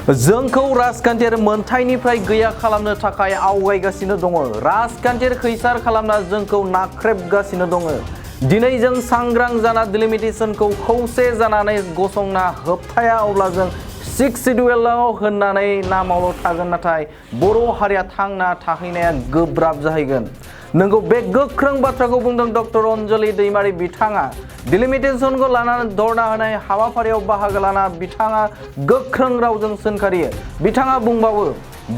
जोंखौ राजखान्थियारि मोनथायनिफ्राय गैया खालामनो थाखाय आवगायगासिनो दङ। राजखान्थियारि खैसार खालामना जोंखौ नाख्रेबगासिनो दङ। दिनै जों सांग्रां जाना डिलिमिटेशनखौ खौसे जानानै गसंना होबथाया अब्ला जों 6 शिड्युलाव होननानै नामावल' थागोन, नाथाय बर' हारिया थांना थाहैनाया गोब्राब जाहैगोन। नोंगौ, बे गोख्रों बाथ्राखौ बुंदों डक्टर अनजलि दैमारि बिथाङा। डिलिमिटेशनखौ लानानै धरना होनाय हाबाफारियाव बाहागो लाना बिथाङा गोख्रों रावजों सोंखारियो। बिथाङा बुंबावो,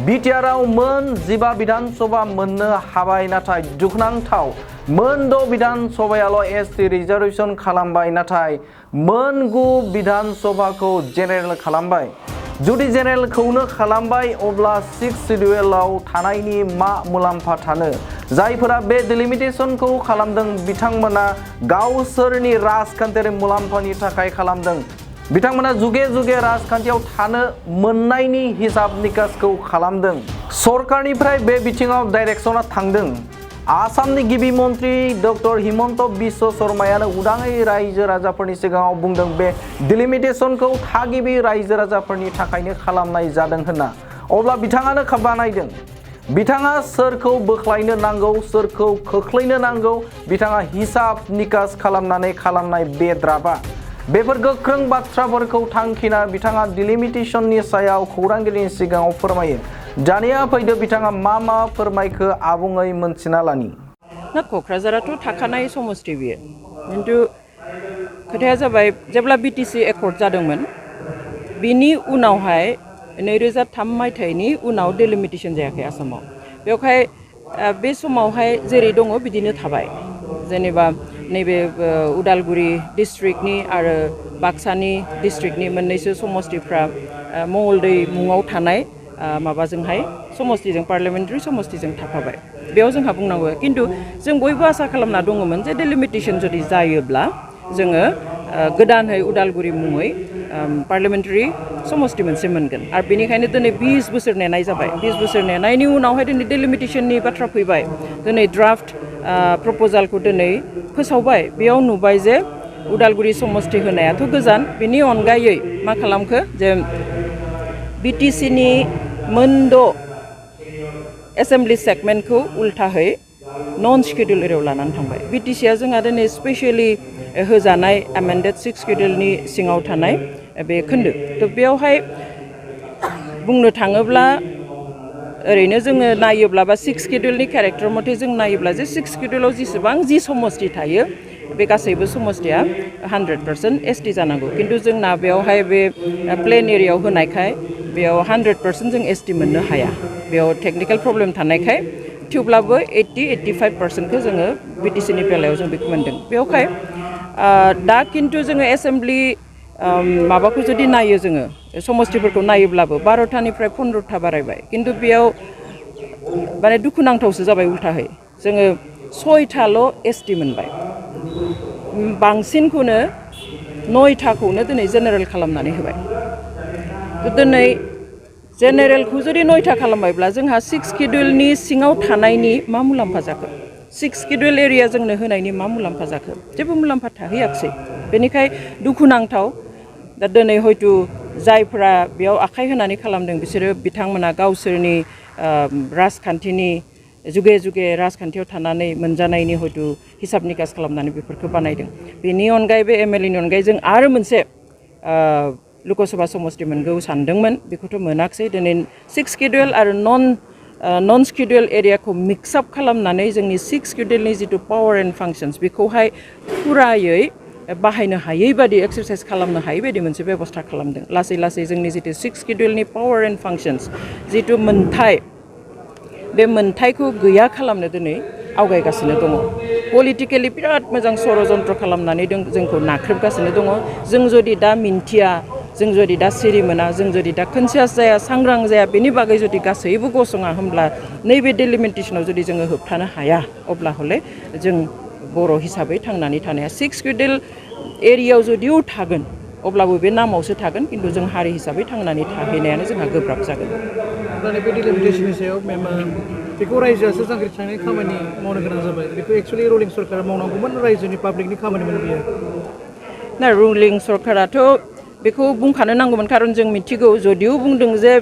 बिटिआरआव मोन 15 बिधान सभा मोननो हाबाय, नाथाय दुखुनांथाव मोन 6 बिधान सभायाल' एसटि रिजार्भेसन खालामबाय, नाथाय मोन 9 बिधान सभाखौ जेनेरेल खालामबाय। जुदि जेनेरेलखौनो खालामबाय अब्ला 6 शिड्युलाव थानायनि मा मुलाम्फा थानो? जायफोरा बे डिलिमिटेशनखौ खालामदों बिथांमोना गावसोरनि राजखान्थियारि मुलाम्फानि थाखाय खालामदों। बिथांमोना जुगे जुगे राजखान्थियाव थानो मोननायनि हिसाब निकासखौ खालामदों। सरकारनिफ्राय बे बिथिङाव डाइरेक्शना थांदों। आसामनि गिबि मन्त्रि डक्टर हिमन्त बिश्व शर्मायानो उदाङै रायजो राजाफोरनि सिगाङाव बुंदों बे डिलिमिटेशनखौ थागिबि रायजो राजाफोरनि थाखायनो खालामनाय जादों होनना। अब्ला बिथाङानो बानायदों। बिथाङा सोरखौ बोख्लायनो नांगौ, सोरखौ खोख्लैनो नांगौ, बिथाङा हिसाब निकास खालामनानै खालामनाय बे ड्राफ्टआ। बेफोर गोख्रों बाथ्राफोरखौ थांखिना बिथाङा डिलिमिटेशननि सायाव खौरांगिरिनि सिगाङाव फोरमायो। दानिया फैदो बिथाङा मा फोरमायखो आबुङै मोनथिना लानि। ना क'क्राझाराथ' थाखानाय समस्ति बियो, खिन्थु खोथाया जाबाय जेब्ला बिटिसि एकर्ड जादोंमोन बिनि उनावहाय 2003 मायथाइनि उनाव डिलिमिटेशन जायाखै आसामाव। बेवहाय बे समावहाय जेरै दङ बिदिनो थाबाय। जेनेबा नैबे उदालगुरि डिस्ट्रिक्टनि आरो बाक्सानि डिस्ट्रिक्टनि मोननैसो समस्तिफ्रा मंगलदै मुङाव थानाय माबाजोंहाय समस्तिजों पार्लियामेन्टारि समस्तिजों थाफाबाय। बेयाव जोंहा बुंनांगौ, खिन्थु जों बयबो आसा खालामना दङमोन जे डिलिमिटेशन जुदि जायोब्ला जोङो गोदानहै उदालगुरि मुङै पार्लियामेन्टारि समस्ति मोनसे मोनगोन। आरो बेनिखायनो दिनै 20 बोसोर नेनाय जाबाय। 20 बोसोर नेनायनि उनावहाय दिनै डिलिमिटेशननि बाथ्रा फैबाय। दिनै ड्राफ्ट प्रप'जालखौ दिनै फोसावबाय। बेयाव नुबाय जे उदालगुरि समस्ति होनायाथ' गोजान, बेनि अनगायै मा खालामखो जे बिटिसिनि मोन 6 एसेम्बलि सेगमेन्टखौ उल्थाहै नन शिड्युल एरियायाव लानानै थांबाय। बिटिसिया जोंहा दिनै स्पेसियेलि होजानाय एमेन्डेड 6 शिड्युलनि सिङाव थानाय बे खोन्दो। थ' बेयावहाय बुंनो थाङोब्ला ओरैनो जोङो नायोब्ला बा 6 शिड्युलनि केरेक्टार मथे जों नायोब्ला जे 6 शिड्युलाव जेसेबां समस्ति थायो बे गासैबो समस्तिया 100% एसटि जानांगौ। खिन्थु जोंना बेयावहाय बे प्लेन एरियायाव होनायखाय बेयाव 100% जों एसटि मोननो हाया। बेयाव टेक्निकेल प्रब्लेम थानायखाय थेवब्लाबो 80-85%खौ जोङो बिटिसिनि बेलायाव जों बेखौ मोनदों। बेयावहाय दा खिन्थु जोङो एसेम्बलि माबाखौ जुदि नायो, जोङो समस्तिफोरखौ नायोब्लाबो 12थानिफ्राय 15था बारायबाय। खिन्थु बेयाव माने दुखुनांथावसो जाबाय उल्थाहै। जोङो 6थाल' एसटि मोनबाय। बांसिनखौनो 9थाखौनो दिनै जेनेरेल खालामनानै होबाय। दिनै जेनेरेलखौ जुदि 9था खालामबायब्ला जोंहा 6 शिड्युलनि सिङाव थानायनि मा मुलाम्फा जाखो? 6 शिड्युल एरिया जोंनो होनायनि मा मुलाम्फा जाखो? जेबो मुलाम्फा थाहैयाखसै। बेनिखाय दुखुनांथाव। दा दिनै हयতো जायफोरा बेयाव आखाइ होनानै खालामदों बिसोरो बिथांमोना गावसोरनि राजखान्थिनि जुगे जुगे राजखान्थियाव थानानै मोनजानायनि हयतो हिसाब निकास खालामनानै बेफोरखौ बानायदों। बेनि अनगायै बे एमएलएनि अनगायै जों आरो मोनसे लकसभा समस्ति मोनगौ सानदोंमोन, बेखौथ' मोनाखसै। दिनै 6 शिड्युल आरो नन शिड्युल एरियाखौ मिक्सआप खालामनानै जोंनि 6 शिड्युलनि जिथु पावार एन्ड फांसन्स बेखौहाय फुरायै बाहायनो हायै बादि, एक्सारसाइज खालामनो हायै बादि मोनसे बेबस्था खालामदों। लासै लासै जोंनि जितु 6 शिड्युलनि पावार एन्ड फांसन्स जितु मोन्थाय, बे मोन्थायखौ गैया खालामनो दिनै आवगायगासिनो दङ। पलिटिकेलि बिराद मोजां षड़यन्त्र खालामनानै जोंखौ नाख्रेबगासिनो दङ। जों जुदि दा मिन्थिया, जों जुदि दा सिरि मोना, जों जुदि दा कनसियास जाया, सांग्रां जाया, बेनि बागै जुदि गासैबो गसङा होमब्ला नैबे डिलिमिटेशनाव जुदि जोङो होबथानो हाया, अब्ला हले जों बर' हिसाबै थांनानै थानाया 6 शिड्युल एरियायाव जुदिও थागोन अब्लाबो बे नामावसो थागोन, खिन्थु जों हारि हिसाबै थांनानै थाहैनायानो जोंहा गोब्राब जागोन। बे डिलिमिटेशननि सायाव बेखौ रायजोआसो जांख्रिखांनाय खामानि मावनो गोनां जाबाय। बेखौ एक्चुअलि रुलिं सरकारा मावनांगौमोन, रायजोनि पाब्लिकनि खामानिमोन बियो। ना रुलिं सरकाराथ' बेखौ बुंखानो नांगौमोन खारन जों मिथिगौ जदिও बुंदों जे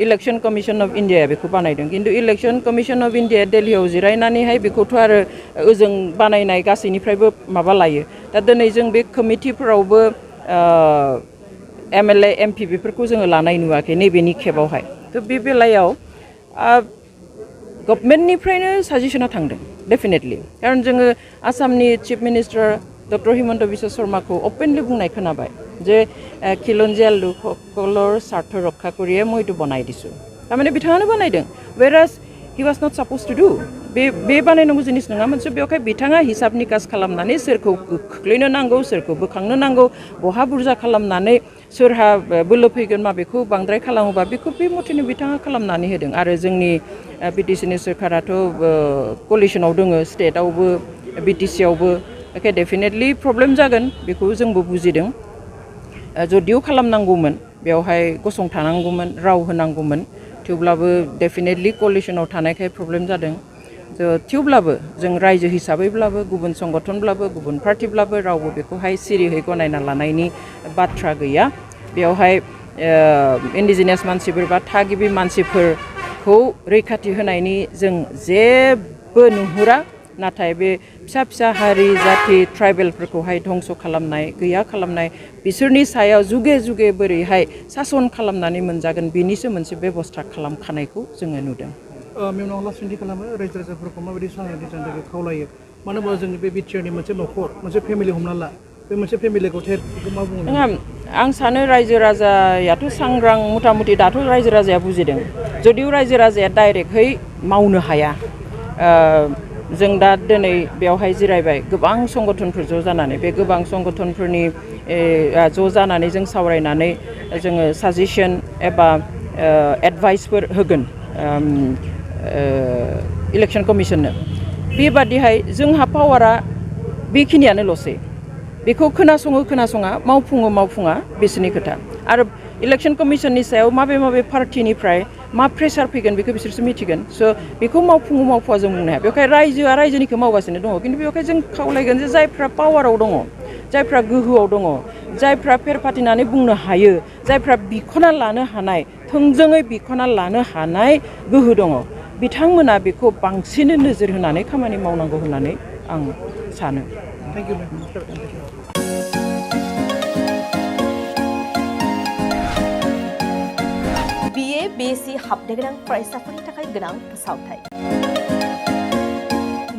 इलेक्शन कमिशन अफ इन्डिया बेखौ बानायदों किन्तु इलेक्शन कमिशन अफ इन्डिया दिल्लीयाव जिरायनानैहाय बेखौथ' आरो ओजों बानायनाय गासैनिफ्रायबो माबा लायो दा दिनै जों बे कमिटिफोरावबो MLA MP बेफोरखौ जोङो लानाय नुवाखै नैबेनि खेबावहाय थ' बे बेलायाव गभर्नमेन्टनिफ्रायनो साजेसना थांदों डेफिनेटलि खारन जोङो आसामनि chief minister doctor Himanta Biswa शर्माखौ अपेनलि बुंनाय खोनाबाय जे খিলঞ্জীয়া লোকসকলৰ স্বাৰ্থ ৰক্ষা কৰিয়ে মই এইটো বনাই দিছোঁ তাৰমানে বিথাङানো বানাयदों whereas he was not supposed to do बे बानायनांगौ जिनिस नङा मोनसे बेवहाय बिथाङा हिसाब निकास खालामनानै सोरखौ खोख्लैनो नांगौ सोरखौ बोखांनो नांगौ बहा बुरजा खालामनानै सोरहा बोलो फैगोन माबेखौ बांद्राय खालामोबा बेखौ बे मथेनो बिथाङा खालामनानै होदों आरो जोंनि बिटिसिनि सोरखाराथ' कलिसनाव दङ स्टेटआवबो बिटिसियावबो ओके डेफिनेटलि प्रब्लेम जागोन बेखौ जोंबो बुजिदों जदिও खालामनांगौमोन बेवहाय गसंथानांगौमोन राव होनांगौमोन थेवब्लाबो डेफिनेटलि कलिसनाव थानायखाय प्रब्लेम जादों थेवब्लाबो जों रायजो हिसाबैब्लाबो गुबुन संगठनब्लाबो गुबुन पार्टिब्लाबो रावबो बेखौहाय सिरियै गनायना लानायनि बाथ्रा गैया बेवहाय इन्डिजिनियास मानसिफोर बा थागिबि मानसिफोरखौ रैखाथि होनायनि जों जेबो नुहुरा नाथाय बे फिसा फिसा हारि जाति ट्राइबेलफोरखौहाय धंस खालामनाय गैया खालामनाय बिसोरनि सायाव जुगे जुगे बोरैहाय सासन खालामनानै मोनजागोन बेनिसो मोनसे बेबस्था खालामखानायखौ जोङो नुदों मेमनाव लासुन्थि खालामो रायजो राजाफोरखौ माबायदि सांग्रांथि जानो थाखाय खावलायो मानो होनबा जोंनि बे बिटिआरनि मोनसे न'खर मोनसे फेमिलि हमना ला बे मोनसे फेमिलिखौ बेखौ मा बुङो आं सानो रायजो राजायाथ' सांग्रां मथा मथि दाथ' रायजो राजाया बुजिदों जदिও रायजो राजाया डाइरेक्टहै मावनो हाया जों दा दिनै बेवहाय जिरायबाय गोबां संगठनफोर ज' जानानै बे गोबां संगठनफोरनि ज' जानानै जों सावरायनानै जोङो साजेसन एबा एडभाइसफोर होगोन इलेक्शन कमिशननो बेबादिहाय जोंहा पावारा बेखिनियानोल'सै बेखौ खोनासङा मावफुङा बिसोरनि खोथा आरो इलेक्शन कमिशननि सायाव माबे पार्टिनिफ्राय मा प्रेसार फैगोन बेखौ बिसोरसो मिथिगोन स' बेखौ मावफुङा जों बुंनो हाया बेवहाय रायजोआ रायजोनिखौ मावगासिनो दङ खिन्थु बेवहाय जों खावलायगोन जे जायफ्रा पावाराव दङ जायफ्रा गोहोआव दङ जायफ्रा फेर फाथिनानै बुंनो हायो जायफ्रा बिख'ना लानो हानाय थोंजोङै बिख'ना लानो हानाय गोहो दङ बिथांमोना बेखौ बांसिन नोजोर होनानै खामानि मावनांगौ होननानै आं सानो थेंक इउ BA BSc हाबनो गोनां फरायसाफोरनि थाखाय गोनां फोसावथाय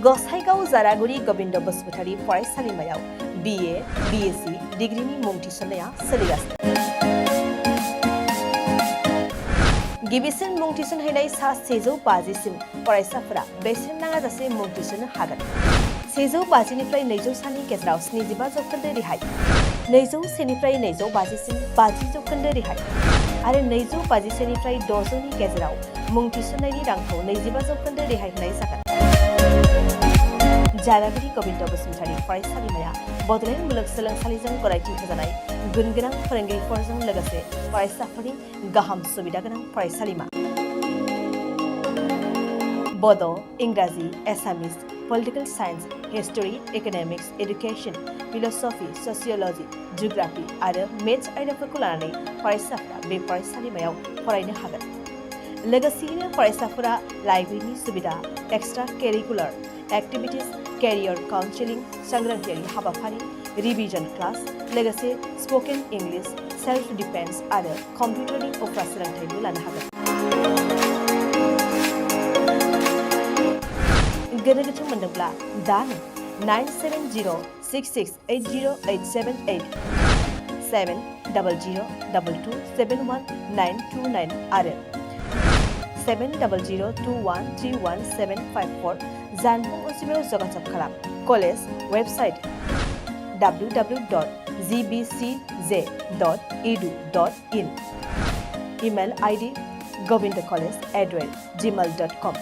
गसाइगाव जारागुरि गोविन्द बसुमतारी फरायसालिमायाव BA BSc डिग्रीनि मुं थिसननाया सोलिगासिनो गिबिसिन मुं थिसनहैनाय सा 150सिम फरायसाफोरा बेसेन नाङाजासे मुं थिसननो हागोन 150 निफ्राय 200 सानि गेजेराव 75% रेहाय 201 निफ्राय 250 सिम 50% रेहाय आरो 250 निफ्राय 600 नि गेजेराव मुं थिसननायनि रांखौ 25% रेहाय होनाय जागोन जारागुरि गोविन्द बसुमतारी फरायसालिमाया बड'लेण्ड मुलुगसोलोंसालिजों गनायथि होजानाय गुनगोनां फोरोंगिरिफोरजों लोगोसे फरायसाफोरनि गाहाम सुबिदा गोनां फरायसालिमा बड' इंराजि Assamese political science history economics education philosophy sociology geography आरो मेथ्स आयदाफोरखौ लानानै फरायसाफोरा बे फरायसालिमायाव फरायनो हागोन लोगोसेयैनो फरायसाफोरा लाइब्रेरिनि सुबिदा एक्सट्रा करिकुलार एक्टिविटीज कैरियर काउन्सेलिं सांग्रांथियारि हाबाफारि रिविजन क्लास लोगोसे स्पोकन इंग्लिश सेल्फ डिफेन्स आरो कम्पिउटारनि उफ्रा सोलोंथायबो लानो हागोन गोनो गोथो मोनदोंब्ला दानो 9706680878 700227199 आरो 7002131754 जानबुं अनजिमायाव जगाजग खालाम college website www.gbcj.edu.in email ID govindacollege@gmail.com